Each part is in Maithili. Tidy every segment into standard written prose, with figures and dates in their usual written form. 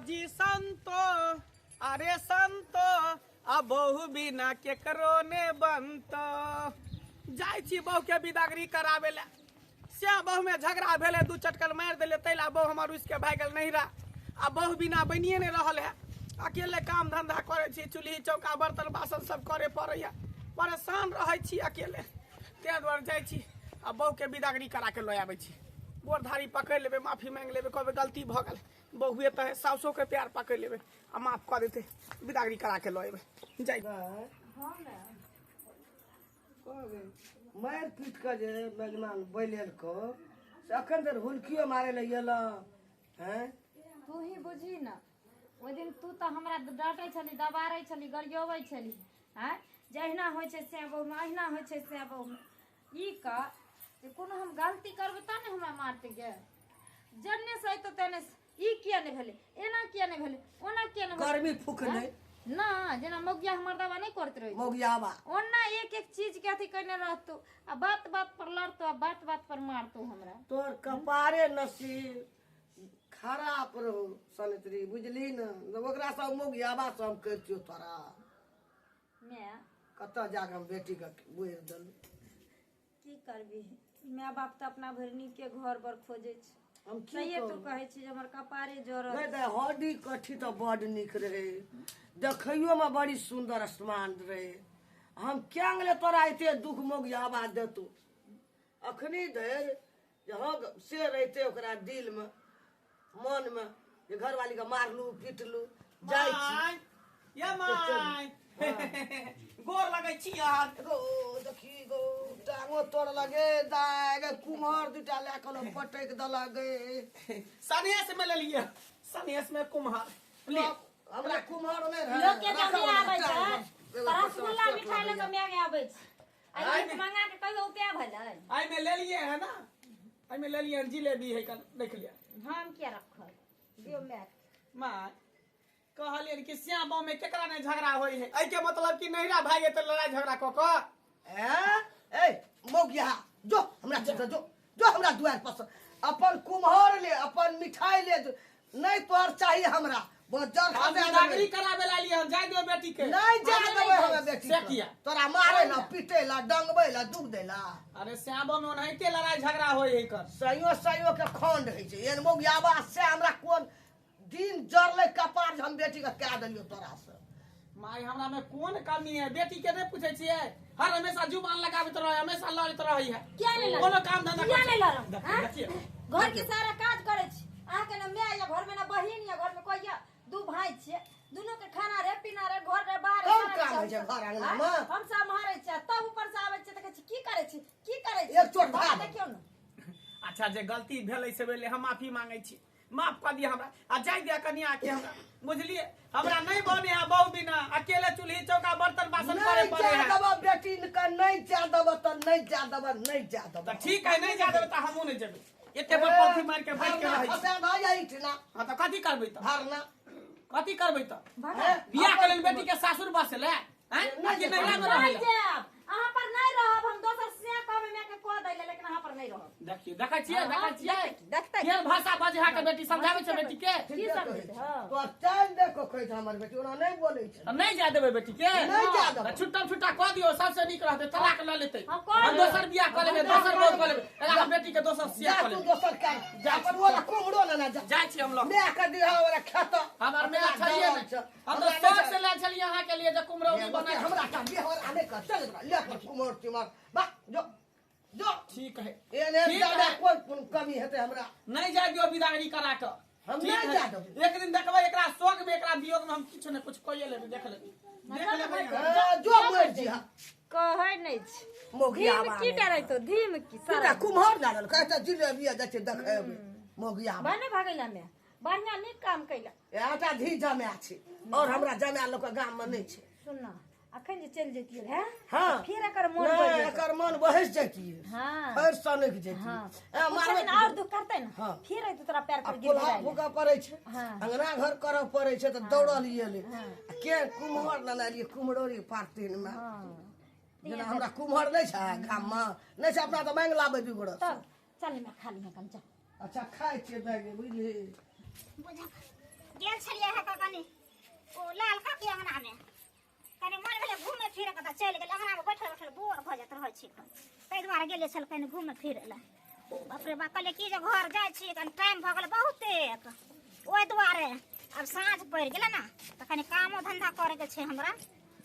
जी संतो, अरे संतो, आ बहु बिना केकरो ने बनतो। जाइ छी बहु के बिदागरी कराबे ला। से बहु में झगड़ा भेले, दू चटकन मारि देले, तैला बहु हमर रुसि के भागि गेल नहिरा। आ बहु बिना बनिए नहि रहल है। अकेले काम धंधा करै छी, चूल्ही चौका बर्तन बासन सब करे पड़ैया, परेशान रहै छी अकेले। ताहि दुआरे जाइ छी आ बहु के बिदागरी करा के लऽ आबै छी। गोर धारी पकड़ि लेबै, माफी मांगि लेबै, कहबै गलती भऽ गेल, बहुए तऽ है, सासो के प्यार पकड़ि लेबै आ माफ कऽ देतै, बिदागरी करा के लऽ एबै। जाइ। मारि पीट कऽ जे मेजमान बैलेलको से अखन धरि हुलकियो मारे लए एलऽ हैं। तू ही बुझी न, ओहि दिन तू तऽ हमरा डाँटै छली, दबारै छली, गरियबै छली, आँय, जे अहिना होइ छै से बहुमे, अहिना होइ छै से बहुमे। ई कह जे कोनो हम गलती करबै तब ने हमरा मारतै गे। जन्ने से अयतौ तेने से ई किया नहि भेलै, एना किया नहि भेलै, ओना किया नहि भेलै। गर्मी फूकनै ना, जेना मौगिया हमर दवा नहि करैत रहै छै। मौगियाबा ओना एक एक चीज के अथी कयने रहतौ आ बात बात पर लड़तौ आ बात बात पर मारतौ हमरा। तोहर कपारे नसीब खराब रहौ सनित्री, बुझली ने? ओकरा सब मौगियाबा से हम करितियौ तोरा। माय कतऽ जाके हम बेटीके बोरि देलहुँ। की करबी, माय बाप तऽ अपना भरि नीके घर बर खोजै छै। हम की सहिए तू करू? कहै छी जे हमर कपारे जरल। नहि तऽ हड्डी कट्ठी तऽ बड नीक रहै, देखैयोमे बड़ी सुन्दर आसमान रहै। हम क्यांग ले तोरा एते दुख मौगियाबा देतौ? अखनी धरि जे हँ से रहिते ओकरा दिलमे मनमे जे घरवालीके मारलू पीटलू। जाइ छी। माय, ये माय, गोर लगै छी अहाँ। गो देखी गो, टांगो तोड़ लगे दाय गे, कुम्हर दूटा लए कऽ पटकि देलक गे। सनेस में लेलिए, सनेस में कुम्हर ले। हमरा कुम्हर नहि रहै। लोक के राखऽ जल्दी वाला आबै छै टांग। तऽ रसगुल्ला मिठाई लऽ कऽ माय आबै छै, आ आइ ई मंगा के कहियो उपाय भेलै? आइ में लेलिए है ना, आइ में लेलिए जिलेबी है, कल देख लिया। हम किया रखब, दियौ माय। माय कहलियन कि श्याम में केकरा नहीं झगड़ा होई है, एहि के मतलब कि नहिरा भाई तऽ लड़ाई झगड़ा कऽ कऽ। ए ए मौगिया, जो हमरा चिन्ता, जो जो हमरा दुआर पर से। अपन कुम्हर ले, अपन मिठाई ले, नहीं तोहर चाहिए हमरा। बहुत जर हम खसा देबै। बिदागरी कराबे ला लिए, हम जाय दियो बेटी के। नहीं जा देबै हमरा बेटी से के। किया? तोरा मारे ला, पीटे ला, डंगबै ला, दुख दे ला। अरे श्यामो में ओनाहिते लड़ाई झगड़ा होई है कर। सैयो सैयो के खंड होइ छै। एहन मौगियाबा से हमरा कोन दिन जरलै कपार जे हम बेटी के कए देलियौ तोरा से। माय हमरा में कोन कमी है? बेटी के नहीं पूछे छियै, हर हमेशा जुबान लगाबैत रहे, हमेशा लड़ैत रहै है। किया नहि लड़ब? कोनो काम धंधा किया करै नहि लड़ब? देखिए, आँय? देखिए। घर के सारा काज करै छी अहाँके, न माय या घर में, न बहिन या घर में कोई या, दू भाई छियै, दुनू के खाना रे पीना रे घर रे बाहर रे, कम सारा काम होइ छै सब- घर अंगना आँय? मे? हम सब मारै छियै, तब ऊपर से आबै छियै तऽ कहै छी की करै छी, की करै छी? एक चोट धरा दे। देखियौ ने। अच्छा, जे गलती भेलै से भेलै, हम माफी मांगै छी, माफ कऽ दिअ हमरा आ जाय दिअ कनिया के हमरा, बुझलिए? हमरा नहीं बने है बहु बिना, अकेले चूल्ही चौका बर्तन बासन करे नहीं पड़े जा है। देबऽ बेटी के, नहीं जा देबऽ तऽ नहीं जा देबऽ, नहीं जा देबऽ। तऽ ठीक है, नहीं जा देबै तऽ हमहूँ नहीं जेबै। एते बड़ पलथी मारि के बैठ के रहै छी। फसा भऽ जाइ ना। हाँ तऽ कथी करबै तऽ? धरना। कथी करबै तऽ? भगा। बियाह के लेल बेटी के सासुर बसले हैं नहि कि नैहरा में नहि रहै ला? जायब, अहाँ पर नहि रहब हम। दोसर से कहबै माय के कह दै ले, लेकिन अहाँ पर नहि रहब। देखियौ, देखै छियै, देखै छियै देखतै। केहन भाषा बजै है के बेटी? समझाबै छै बेटी के? की समझेतै? हँ। तो चालि देख कऽ कहै छै हमर बेटी ओना नहि बोलै छै। तऽ नहि जाय देबै बेटी के? नहि जा देबै। तऽ छुट्टम छुट्टा कऽ दियौ, सबसे नीक रहतै। तलाक लऽ लेतै। हँ, कऽ हम लिअ। दोसर बियाह कऽ लेबै, दोसर बहु कऽ लेबै, एकरा हम बेटी के दोसर जा सिया कऽ तू लेबै। दोसर कर, अपन वाला कुम्हरो लेने जा। जाइ छी हम लऽ। माय के दिहा वाला खेत। हमर माय छैहे नहि। हम तऽ शौक से लायल छलियै अहाँ के लिए जे कुम्हरौरी बना। हमरा का बिहार आने का, चल एकरा ले अपन कुम्हर तिम्हर बा, जो जो। ठीक है, एहन एहन ठीक ज्यादा है। कोन कोन कमी हेतै हमरा? नहीं जाय दियौ बिदागरी करा कऽ। हम ठीक नहि है। जाय देबै। एक दिन देखबै एकरा शोक में, एकरा वियोग में हम किछु ने कुछ कइए लेबै, देख लेबै, देख लेबै। ए, जो मरि जिहा। कहै नहि छै। मौगियाबा धीम की डराइतो, धीम की पूरा सारा कुम्हर लागल कहते जिलेबी जाइ छै देखेबै मौगियाबा। भने भगैला में बढ़िया नीक काम कैला। एटा धी जमाए छै और हमरा जमाए लोक गाम में नहि छै। सुन न, अखन जे चलि जैतियै रहे, हाँ। तऽ फेर एकर मन नहि, बढ़ि जेतै। एकर मन बहसि जैतियै। हाँ। फेर सनकि जैतियै। हाँ। ए, कुछ मारबै दिन और दुख करतै ने, हाँ। फेर अयतै तोरा पैर आ पर गिर कोल्हा गिराय। फूकऽ पड़ै छै, हाँ। अंगना घर करऽ पड़ै छै, तऽ दौड़ल एलै। हाँ। आ के कुम्हर लेने एलियै कुम्हरौरी पार्टीन मे। हाँ। जेना हमरा कुम्हर नहि छै गाममे, नहि छै अपना, तऽ मांगि लाबै दू गोरा। तब चल ने, खा लिहे कन, चल। अच्छा, खाइ छियै दाइ गे, बुझली? बुझा गेल छलियै। चलि गेल अंगनामे बैठल बैठल बोर भऽ जाइत रहै छी ताहि दुआरे गेलियै छल कनि घूमे फिरै लए। बाप रे बाप, कहलियै की जे घर जाइ छी, कनि टाइम भऽ गेल बहुतेक, ओहि दुआरे आब साँझ पड़ि गेलै ने तऽ कनि कामो धन्धा करैके छै हमरा,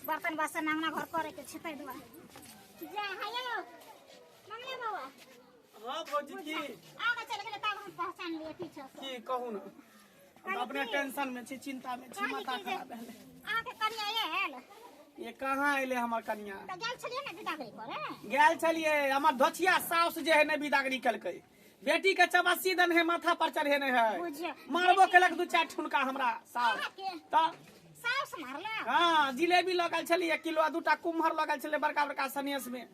बर्तन बासन अंगना घर करैके छै, ताहि दुआरे जा। हा यौ मंगले बाबा। हाँ भौजी, की आगे चलि गेलै तब हम पहचान लियै पीछे से। की कहू ने, हम तऽ अपने टेंशन में छी, चिंता में छी। कहली माथा की जे खराब भेलै। अहाँके कनिया आयल? ये कहाँ एलै हमर कनिया। तऽ गेल छलियै ने बिदागरी करे? गेल छलियै। हमर धोछिया साउस जे है ने बिदागरी केलकै, बेटी के चबस्सी दन है, माथा पर चढ़ेने है। बुझियौ। मारबो केलक दू चारि ठुनका हमरा साउस। अहाँके? तऽ साउस मारलक? हाँ, जिलेबी लगल छलै 1 किलो आ दूटा कुम्हर लगल छलै बड़का बड़का सनेस में,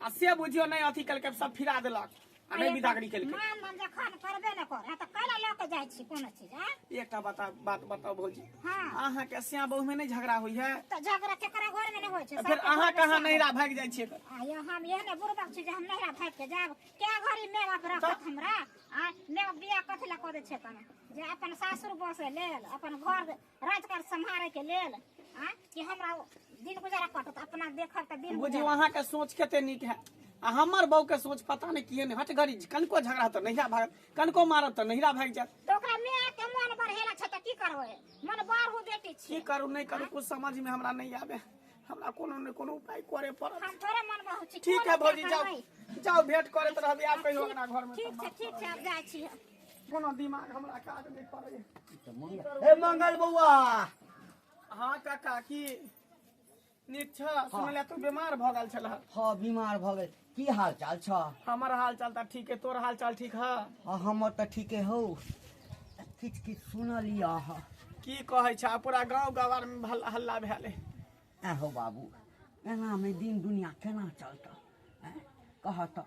आ से बुझियौ नहि अथी केलकै, सब फिरा देलक आ नहि बिदागरी केलकै। मान मान जखन करबे ने करे तऽ कैला लऽ के जाइ छी कोनो चीज आ? एकटा बता बात बताउ भौजी। हाँ। अहाँके श्याम बहू में नहि झगड़ा होइ है? तऽ झगड़ा केकरा घर में नहि होइ छै? फेर सबके अहाँ घरमे कहाँ सएह। नैहरा भागि जाइ छियै? आयो, हम एहने बुड़बक छी जे हम नैहरा भागि के जायब? कै घड़ी माय बाप रखत हमरा? आ माय बाप बियाह कथी लए कऽ दै छै कने? जे अपन सासुर बसै लेल, अपन घर राजकाज सम्हारे के लेल, आ कि हमरा दिन गुजारा कटत अपना देखब तऽ दिन बुझियौ गुजारा। अहाँके सोच कते नीक है आ हमर बहू के सोच पता नहि किए नहि हट घड़ी कनिको झगड़ा तऽ नैहरा भागत, कनिको मारत तऽ नैहरा भागि जायत। तऽ ओकरा माय के मन बढ़ेला छै तऽ की करबै? मन बढ़ू बेटी की छी। करू नहि करू, कुछ समझ में हमरा नहि आबे। हमरा कोनो ने कोनो उपाय करे पड़त। हम थोड़े मन बहु छी। ठीक कोन है उपाय भौजी, जाओ। करबै? जाओ, भेंट करैत रहबै आब कहियो अंगना घर में। ठीक छै, ठीक छै, आब जाइ छी। कोनो दिमाग हमरा काज नहि करैए। हे मंगल बौआ। हाँ काका, की नीक छ? सुनलियै तू बीमार भऽ गेल छलह। हाँ, बीमार भऽ गेल। की हाल चाल छ? हमर हाल चाल तऽ ठीक है, तोर हाल चाल ठीक है? हाँ, हमर तऽ ठीके हौ। किछु किछु सुनलियै अहाँ। की कहै छ? पूरा गाँव गवार में हल्ला भेल है। ऐ हौ बाबू, एनामे दिन दुनिया केना चलतऽ? ऐं, कह तऽ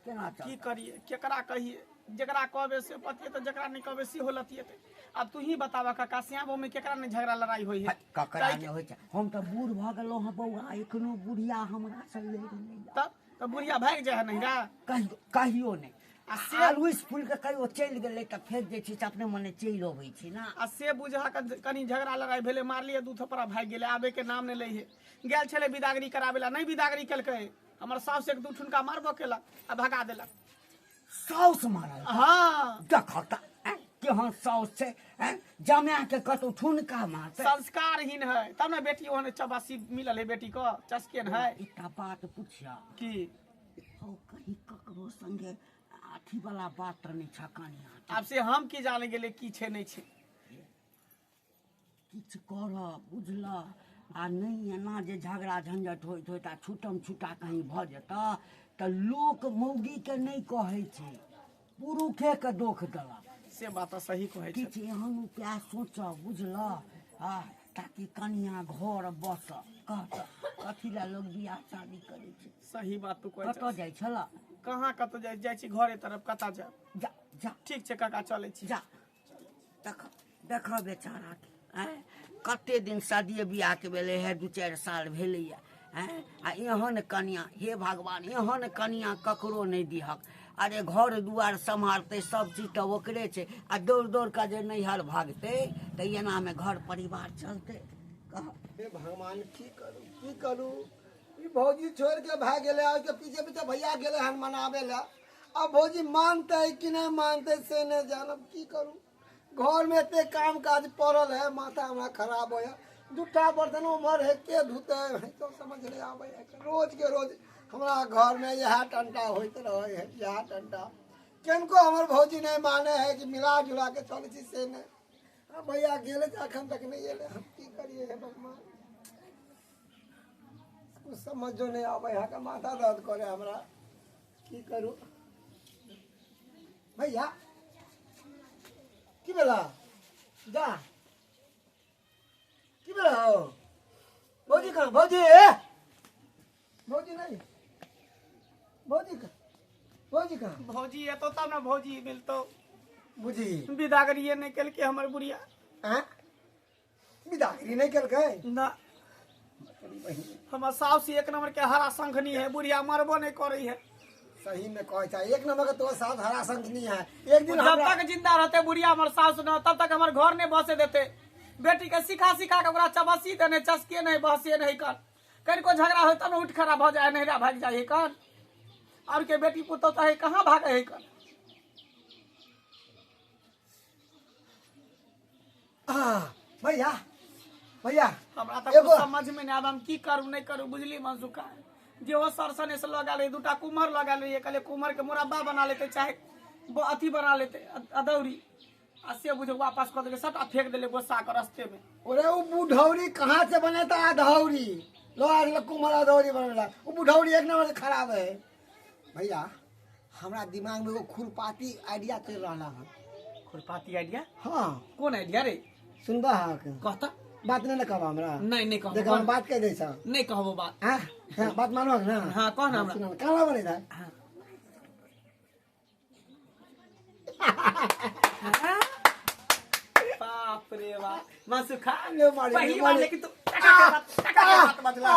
केना की चलतऽ? करिए, केकरा कहिए? जकरा कहबे से बतिये तऽ जकरा नहि कहबे सेहो लतियेतै। आब तू ही बताबऽ काका, श्याम में केकरा नहि झगड़ा लड़ाई होइ है? हट, ककरा नहि होइ छै? हम तऽ बूढ़ भऽ गेलहुँ हँ बौआ, एखनो बुढ़िया हमरा से लड़ि नहि। तब तऽ बुढ़िया भागि जाइ है नहिरा? कहियो कहियो नहि। आ से आलू फूल के कहियो चलि गेलै तऽ फेर जे छै से अपने मने चलि अबै छै ने। आ से बुझा के कनि झगड़ा लड़ाई भेलै, मारलियै दू थपड़ा, भागि गेलै, आबे के नाम नहि लै है। गेल छलै बिदागरी कराबै ला, नहि बिदागरी केलकै। हमर साउस एक दू ठुनका मारबो केलक आ भगा देलक। साउस मारल? हाँ। देख तऽ ऐं, केहन साउस छै ऐं, जमाए के कतौ ठुनका मारतै? संस्कारहीन है तब ने बेटी ओहन चबासी मिलल है, बेटी को चस्केन है। एकटा बात पुछिया। की? हौ, कहीं ककरो संगे अथी वाला बात तऽ नहि छ कनिया? आब से हम की जाने गेलै की छै नहि छै। किछु कर बुझल आ नहि, एना जे झगड़ा झंझट होइत होइत आ छूटम छूटा कहीं भऽ जेतऽ तऽ लोक मौगीके नहि कहै छै, पुरुषेके दोख देलक। से बात तऽ सही कहै छै। किछु एहन उपाय सोचऽ बुझल आ ताकि कनिया घर बस। कह तऽ, कथी लए लोक बियाह शादी करै छै? सही बात तू कहै कतऽ छह। जाइ छल? कहाँ कतऽ जाइ जाइ छी, घरे तरफ कतऽ जायब। जा जा। ठीक छै काका, चलै छी। जा, देख देख बेचाराके, आँय, कते दिन शादिये बियाहके भेलै है, 2-4 साल भेलैए। आँय, आ एहन कनिया, हे भगवान, एहन कनिया ककरो नहि दिहक। अरे, घर दुआर सम्हारतै, सब चीज तऽ ओकरे छै, आ दौड़ दौड़ कऽ जे नैहर भागतै तऽ एनामे घर परिवार चलतै? कह। हे भगवान, की करू की करू? ई भौजी छोड़ के भाग गेलै, ओहिके पीछे पीछे भैया गेलै हन मनाबे लए। अब भौजी मानतै कि नहि मानतै से नहि जानब। की करू? घर में एते काम काज पड़ल है, माथा हमरा खराब हो। दूटा बर्तन उम्हर है, के धोतै? तो समझ नहीं आबै है। रोज के रोज हमरा घर में इएह टंटा होइत रहे है, इएह टंटा। किनको हमर भौजी नहीं माने है कि मिला जुला के चलै छी, से नहि। आ भैया गेलै तऽ अखन तक नहि एलै। हम की करिए हे भगवान? कुछ समझो नहीं आबै है के माथा दर्द करे हमरा। की करू? भैया, की भेला? जा, की भेला हौ? भौजी कहाँ? भौजी, भौजी नहीं, भौजी कहाँ? भौजी कहाँ? भौजी एतो तब ने भौजी मिलतो। बुझी। बिदागरिये नहि केलकै हमर बुढ़िया। आँ, बिदागरी नहि केलकै? ना, हमर साउस एक नंबर के हरा शंखनी है, बुढ़िया मरबो नहीं करे है। सही में कहै छै, एक नंबर के तोर साथ हरा संगनी है। एक दिन जब हमरा तक जिंदा रहते बुढ़िया हमर साउस न, तब तक हमर घर नहीं बसे देते। बेटी के सिखा सिखा के ओकरा चबसी देने, चसके नहीं, बहसे नहीं कर। कनिको झगड़ा होय तब ने उठि खड़ा भऽ जाइ नैहरा भागि जाइ है कन और के बेटी पुतोह तऽ है कहाँ भागै है कन। भैया भैया हमरा तऽ एगो कुछ समझ में नहि आब हम की करू नहि करू बुझली मनसुखा जे ओ सर सने से लगा ले दूटा कुम्हर लगा ले कहले कुम्हर के मुरब्बा बना लेते चाहे अथी बना लेते अदौरी आ से बुझो वापस कऽ देले सबटा फेंक देले गोस्सा के रस्ते में। अरे वो बुढ़ौरी कहाँ से बनेता अधौरी लो आज लोग कुम्हर अधौरी बनेला वो बुढ़ौरी एक नंबर से खराब है। भैया हमरा दिमाग में एगो खुरपाती आइडिया चल रहा है। खुरपाती आइडिया? हाँ। कोन आइडिया रे? सुनबा हाँ के? कहता बात नहीं ना कहबा हमरा। नहीं नहीं कहबो। देख हम बात कह दै छौ। नहीं कहबो बात। हाँ, हाँ, बात मानबो ना? हाँ, कह ना हमरा। सुना, कहाँ बने था? हाँ। बाप रे बाप मनसुखा ले मारी, पहली ले बार मारी। लेकिन तू टका के बात, टका के बात बजला।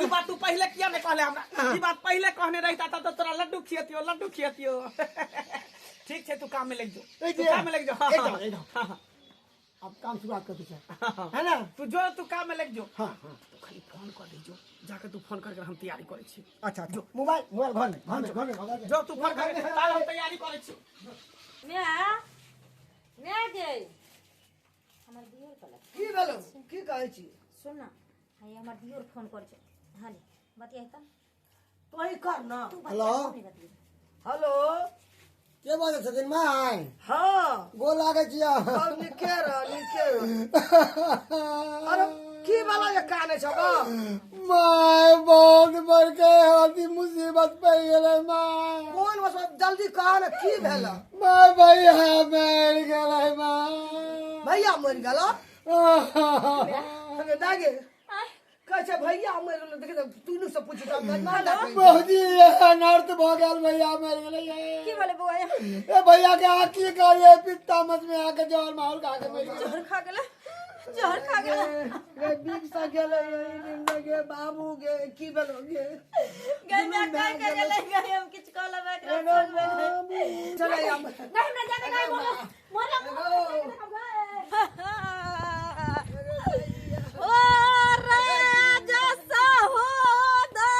ई बात तू पहले किया नहीं कहले हमरा? ई बात पहले कहने रहता तब तो तोरा लड्डू खियतियो, लड्डू खियतियो। ठीक छै तू काम में लग जो, एक तू जे- काम में लग जो। हाँ, एक हाँ, दो, एक दो। हाँ, हाँ। अब काम शुरुआत कर दे है ना? तू जो तू काम में लग जो। हाँ, हाँ। तू खाली फोन कर दे जो, जाके तू फोन करके हम तैयारी करै छी। अच्छा, अच्छा। मोबाइल, मोबाइल घर में, घर में, घर में, घर में। जो तू फोन कर, ताल हम तैयारी करै छी। म्या, म्या गे। हमर दियोर कहलक। की भेलौ? की कहै छी? सुन ना, हई हमर दियोर फोन करै छै। हां ले, बतियाही त। तोही कर ना। तू बतिया, हेलो? तू नहि बतिया। हेलो? के बाजै छथिन माय? हाँ। गोर लागै छियै। अब निके रह, निके रह। अरे की वाला जे कानै छौ गो? My बहुत बड़के अथी मुसीबत पड़ि गेलै my. कोन मुसीबत? जल्दी कह ने की भेल? My भैया मरि गेलै my. भैया मरि गेल? हमे दागे। कहै छै भैया मरि गेल, देखि तऽ तू से पूछि तऽ ना देखै। भौजी अनर्थ भऽ गेल, भैया मरि गेलै। की भेलै बौआ? ए भैया के अहाँ की करियै, पित्ता मत में आके जहर माहौल खा के मरि गेलै। जहर खा गेलै, जहर खा गेलै। रे बीच से गेलै गे बाबू गे, की भेलो गे? गै माय कहि के गेलै गै, हम किछु कऽ लेबै एकरा संग मे। चलै आब। नहि हमरा जाने गै, मोला, मोला, मोला। ओ राजा सहोदरा,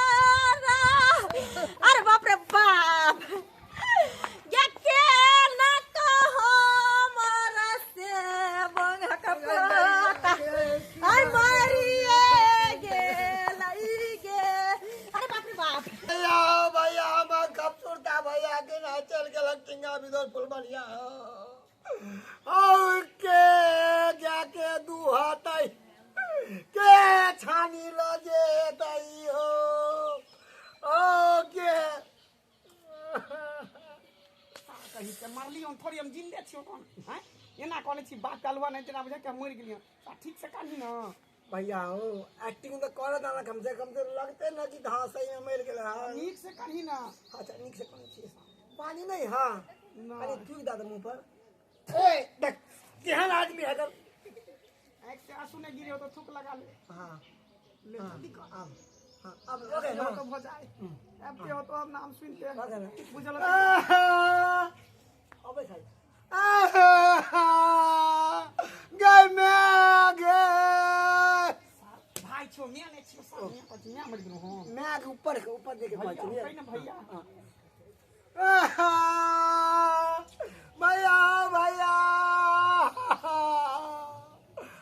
अरे बाप रे बाप, ये के ना कहो मोरा से बंगक पोता, अरे मरिए गेल गे, अरे बाप रे बाप। भैया भैया हमरा खूबसूरता भैया के ना चल गेलक टिंगा बिदोर फुलबरिया। और के जाके दुहतै के छानी ल जेतै हो। ओ के कही के मारली हम थोड़ी, हम जिंदे छियो कोन हैं एना कहने छी बात कलवा नहीं तेना बुझा के हम मरि गेलियो। आ ठीक से कान्ही ना भैया हो, एक्टिंग तो करत ना, कम से कम तो लगते ना कि हाँ सही में मरि गेलै। हाँ नीक से कान्ही ना। अच्छा नीक से कान्ही छी, पानी नहीं। हाँ ना। अरे थूक दा दे मुंह पर। ए देख केहन आदमी है कर। आँख से आंसू नहीं गिरे हो तो थूक लगा ले। हाँ। ले जल्दी कर। अब, हाँ, अब ओके, अब हाँ। तो हो जाए। अब के हो तो अब नाम सुनते। हो गया ना? बुझल। अबे साहब। गए मैं गे। भाई छो, मैं नहीं छो, साहब, मैं पति, मैं मर गेलहुँ, हाँ। मैं के ऊपर के ऊपर देखे भैया, पहुंचलिए। कहि ना भैया। भैया, भैया।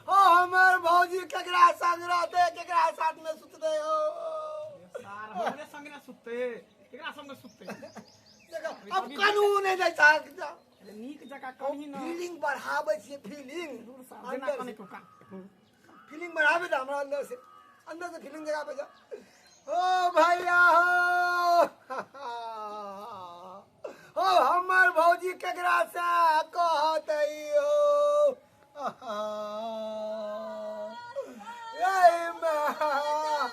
ओ हमर भौजी केकरा संग रहते, केकरा साथ में सुतते हो? सार, हमरे संग ना सुतते, केकरा संग सुतते? देखो, अब कानून नहीं जाय सकता। अरे नीक जकाँ कही ना। फीलिंग बढ़ाबै छियै, फीलिंग। दूर साहब, जेना अंदर कने से। तू का। फीलिंग बढ़ाबै तऽ हमरा अंदर से, अंदर से फीलिंग जगाबै जा। ओ भैया हो। ओ हमर भौजी केकरा से कहतै हो? ए माँ।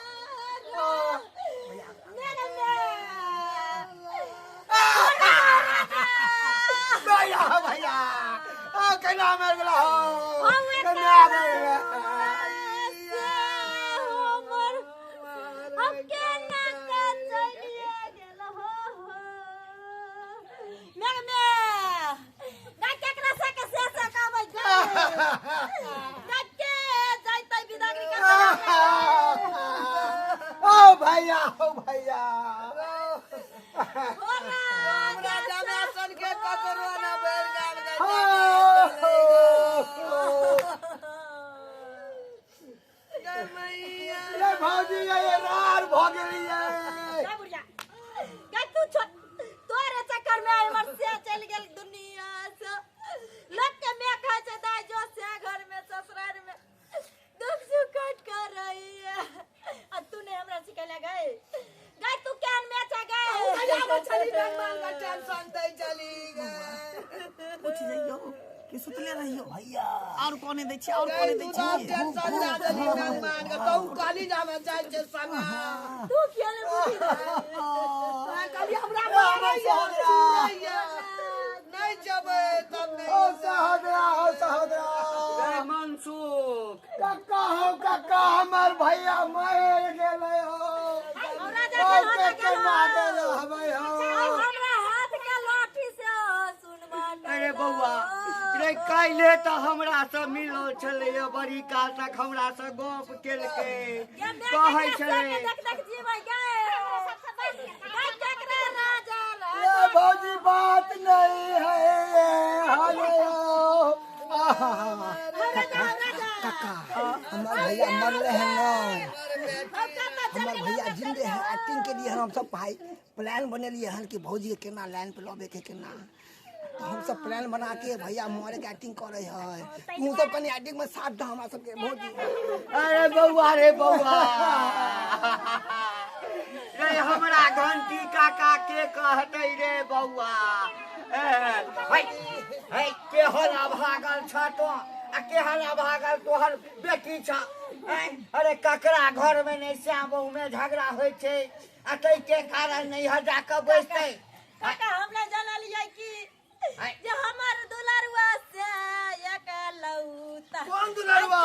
भैया, भैया। ओ केना मरि गेला हो? केना मरि गेला? भैया हो भैया हमरा जनासन के ककरो ना बेर गाल हो, ये भौजी ये रार भ गेली ये। जा बुढ़िया गे तू छोट तोरे चक्कर में आइ हमर से चलि गेल दुनिया से। लोग के मैं खाइ छै दाइ जो से घर में ससुराल में दुख सुख काट कर रही है आ तू ने हमरा सिखेला गए गए तू केहन में छ गए छली भगवान का टेंशन दै चली गए। उठ जइयो कि सुतले रहियो भैया और कोने दै छी और कोने दै छी। टेंशन दै चली भगवान का तू काली जामे जाइ छै संग तू किया ने बुझी कहली हमरा मारैया नहीं जबै तब नहीं। ओ सहोदरा हो सहोदरा जय मनसुख कक्का हो कक्का हमर भैया मर गेलै हो। हमरा जा गेल बहुते केना गेल हबै हो। हमरा हाथ के लाठी से सुनबा। अरे बौआ रे काल्हे तऽ हमरा से मिलल छलैया बड़ी काल तक हमरा से गप केलकै कहै छलै देख देख जीबै गए गए केकरा राजा ये भौजी बात नहीं है ये हलो। काका हमार भैया मरले हैं नहीं, हमार भैया जिंदे हैं। एक्टिंग के लिए हम सब भाई प्लान बनेलिए हन कि भौजी के केना लाइन पे लबे के केना, तो हम सब प्लान बना के भैया मरे के एक्टिंग करे है। तू सब कनी एक्टिंग में साथ दे हमरा सबके भौजी। अरे बौआ रे बौआ रे हमरा घंटी काका के कहतै रे बौआ। है है केहन अभागल छ तो आ केहन अभागल तोहर बेटी छ। अरे ककरा घर में नहीं श्याम बहु में झगड़ा होइ छै आ तै के कारण नहीं ह जाके बैसतै। काका हमरा जानलियै कि जे हमर दुलरुआ से एकलौता। कौन दुलरुआ?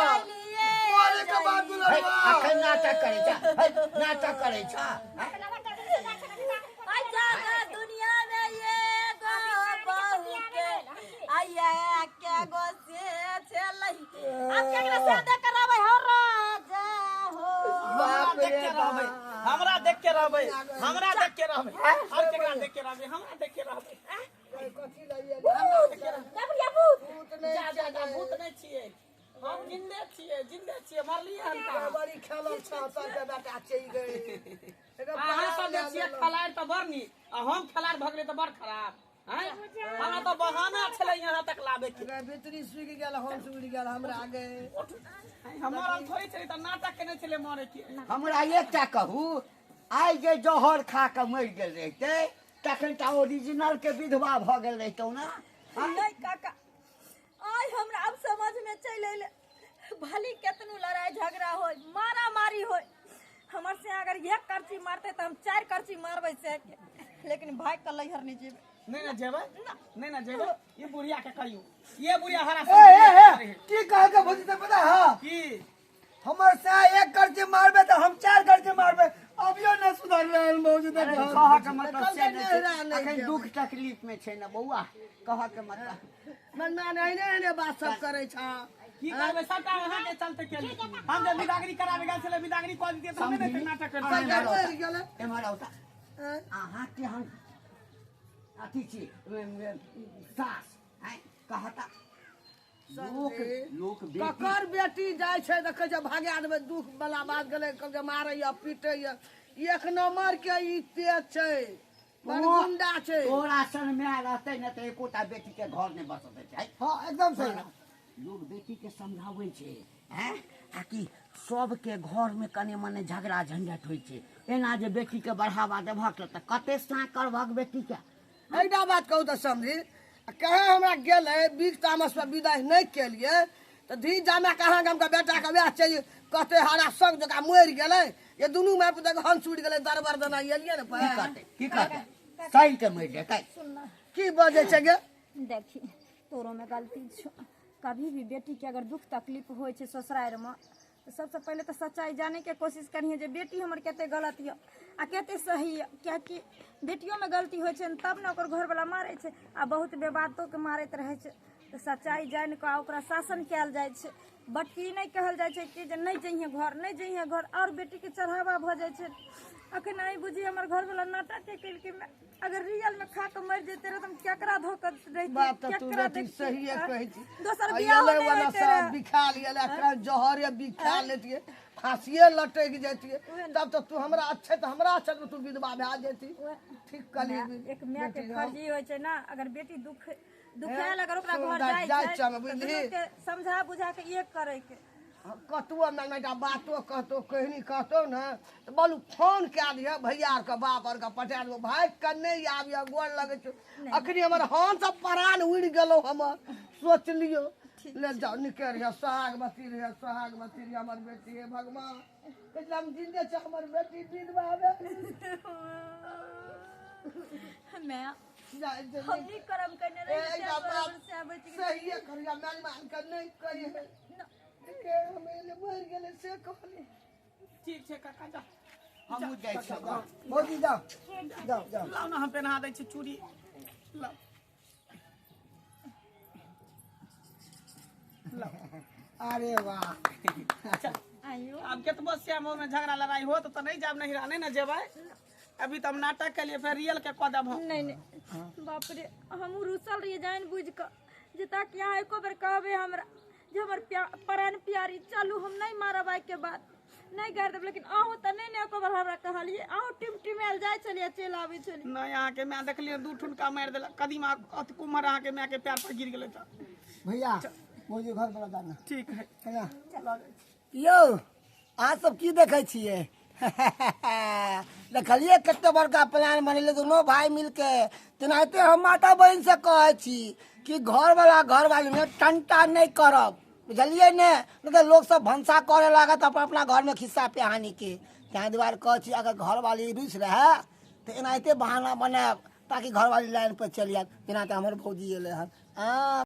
मरे के बाद दुलरुआ। अखन नाटक करै छ नाटक करै छ। अच्छा दुनिया में एगो बहू के आया के गो से छलै अब केकरा सादा कराबै हो राजा हो। हमरा देख के रहबै हमरा देख के रहबै हमरा देख के रहबै और केकरा देख के रहबै हमरा देख के रहबै। कथी लइए जा भूत जा जा जा भूत नहीं छियै हम जिंदे छियै जिंदे छियै मरलियै हन कहाँ। बड़ी खेलल छ सबके बेटा चलि गई। अहाँ सब जे छियै खलाड़ तऽ बड़ नीक आ हम खलाड़ भऽ गेलै तऽ बड़ खराब। हैं हमरा तऽ बहाना छलै यहाँ तक लाबे के। भीतरी सुखि गेल हम सुखि गेल हमरा आगे हमर हम थोड़ी छलै तऽ नाटक केने छलै मरे के। हमरा एकटा कहू आइ जे जहर खा के मरि गेल रहितै तखन तऽ ओरिजिनल के विधवा भऽ गेल रहितौ ना। नहीं काका आइ हमरा अब समझ में चलि अयलै भली केतनो लड़ाई झगड़ा होय मारा मारी होय हमर से अगर एक करची मारते तऽ हम 4 करची मारबै से के लेकिन भाग के लैहर नहीं जेबै। नहीं ना जेबै नहीं ना जेबै ये बुढ़िया के कहियो ये बुढ़िया हरा ए ए ए की कहे के भौजी से पता है की हमर से एक करके मारबे तो हम 4 करके मारबे अभियो न सुधरले हन भौजी तक। कह के मतलब से नहीं अखन दुख तकलीफ में छै ना बौआ कह के मतलब मन नहीं नहीं बात सब करै छ। की करबै सबटा अहाँ के चलते केली हम जे बिदागरी कराबे गेल छलै बिदागरी कऽ दितियै तऽ हमे नहि नाटक करतियै। एम्हर औता अहाँ के हम अथी छी सास हैं कहता लोक लोक बेटी ककर बेटी जाइ छै देखै छै भागे देबै दुख वाला बात गेलै कब मारैया पीटैया एक नंबर के ई तेज छै बड़ गुंडा छै। तोरा सन माय रहतै ने तऽ एकोटा बेटी के घर नहि बसतै छै। हाँ एकदम सही। लोग बेटी के समझाबै छै हैं आ कि सबके घर में कने मने झगड़ा झंझट होइ छै एना जे बेटी के बढ़ावा देबहक तऽ कते साँ करबहक बेटी के। एकटा बात कहू तऽ समझी कहे हमरा गेलै बीख तामस पर विदाई नहीं केलिए तऽ धी जामा कहाँ गामके बेटाके वएह चाहिए कहते हरा संग जकाँ मरि गेलै ये दुनू माय पुतके हंस उड़ि गेलै दरबर देना एलियै ने। की करतै की करतै सही के मरि जेतै। की बजै छै गे। देखी तोरो में गलती छौ कभी भी बेटी के अगर दुख तकलीफ होइ छै ससुराल में तो सबसे पहले तो सच्चाई जाने के कोशिश करिए जे बेटी हमर कते गलत यऽ आ कते सही यऽ कियाकि बेटियों में गलती होइ छै तब ने ओकर घरवाला मारै छै आ बहुत बेबातो के मारैत रहै छै। तऽ सच्चाई जानि कऽ ओकरा शासन कयल जाइ छै बट ई नहि कहल जाइ छै कि जे नहि जइहे घर नहीं जइहे घर और बेटी के चढ़ावा भऽ जाइ छै। अखन आई बुझी हमर घर वाला नाटक के केल के अगर रियल में खा के मर जेते रहे त हम केकरा धोकर रहिते? बात त तू केकरा बेटी देखतियै? सहिए कहै छी। दोसर आ बियाह एलै नहि वाला होइते सब रहे। बिखा लियल, एकरा जहर बिखा लेतियै, फांसिए लटकि जैतियै, तब तऽ तू हमरा अच्छे तऽ हमरा अच्छे तू विधवा भए जैती। ठीक कहली। एक माय के बेटी, फर्जी होइ छै ना, अगर बेटी दुख दुखायल अगर ओकरा घर जाइ जाइ छै छै हम, तऽ बुझलिही? दुनू के समझा बुझा के एक करे के। कतबो माय बातो कहतो कहनी कहतो ने तऽ बोलू फोन कए दिहऽ भैया आरके बाप आरके पठा देबो, भाय कन्ने आबियह, गोर लगै छौ। अखनी हमर हंस प्राण उड़ि गेलौ हमर, सोच लियौ। ले जाओ, निके रहिए, सोहागवती रहिए, सोहागवती रहिए हमर बेटी। हे भगवान, कहै हम जिन्दे छै हमर बेटी विधवा भेल। माय जाइ छै। हम नीक करम केने ए, रही एकटा बात से बचि गेल। सहिए करिया, मानि मान के नहि कहिए के हम एले मरि गेलै से कहली। ठीक छै काका, जा। हमहूँ जाइ छी। भौजी जाओ जाओ जाओ। लाउ ने, हम पेन्हा दै छी चूड़ी, लाउ। अरे वाह। आइयो आब केतबो श्याम में झगड़ा लड़ाई होत तऽ नहीं जाब, नहीं नहीं ने जेबै। अभी तऽ हम नाटक केलिए, फेर रियल के कऽ देब हम। नहीं नहीं, बाप रे, हमहूँ रुसल रहिए जानि बुझि कऽ जे ताकि अहाँ एको बेर कहबै हमरा जे हमर प्राण प्यारी चलू, हम नहीं मारब आइ के बाद, नहीं गारि देब। लेकिन अहूँ तऽ नहीं ने एको बेर हमरा कहलिए, अहूँ टिम टिमायल जाइ छलियै, चलि आबै छलियै। नहीं, अहाँके माय देखलियै दू ठुनका मारि देलक कदीमा अथी कुम्हर अहाँके माय के पैर पर गिर गेलै तऽ। भैया, भौजी घर पर जाना। ठीक है। है ना? यौ, अहाँ सब की देखै छियै? देखलियै कते बड़का प्लान बनेले दुनू भाई मिलके। तेनाहिते हम माता बहिन से कहै छी कि घर वाला घर वाली में टंटा नहीं करब, बुझलियै ने? नहीं तऽ लोग सब भनसा करे लागत अपन अपना घर में खिस्सा पिहानी के। ताहि दुआरे कहै छी, अगर घर वाली रुसि रहए तऽ एनाहिते बहाना बनायब ताकि घर वाली लाइन पर चलि आयत, जेना तऽ हमर भौजी एलै हन। आ